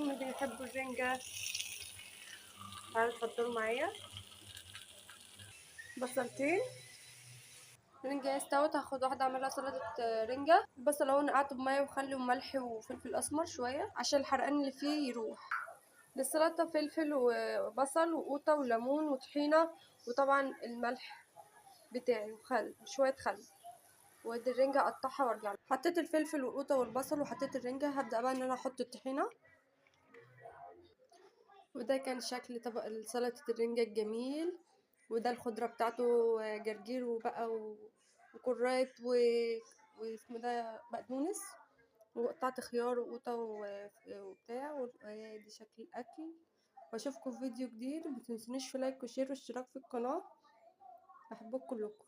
لان بيحبوا الرنجة. تعالوا اتفضلوا معايا. بصلتين، الرنجة استوت، هاخد واحدة اعملها سلطة رنجة. البصل اهو نقعته بمية وخل وملح وفلفل اسمر شوية عشان الحرقان اللي فيه يروح. للسلطة فلفل وبصل وقوطة وليمون وطحينة، وطبعا الملح بتاعي وخل، شوية خل. وادي الرنجة اقطعها وارجع. حطيت الفلفل والقوطة والبصل وحطيت الرنجة. هبدأ بقى ان انا احط الطحينة. وده كان شكل طبق سلطة الرنجة الجميل. وده الخضرة بتاعته، جرجير وبقى وكرات واسمه ده بقدونس، وقطعت خيار وقوطة وبتاع. وادي شكل الاكل. واشوفكم في فيديو جديد، ومتنسونيش في like و share واشتراك في القناة. بحبكم كلكم.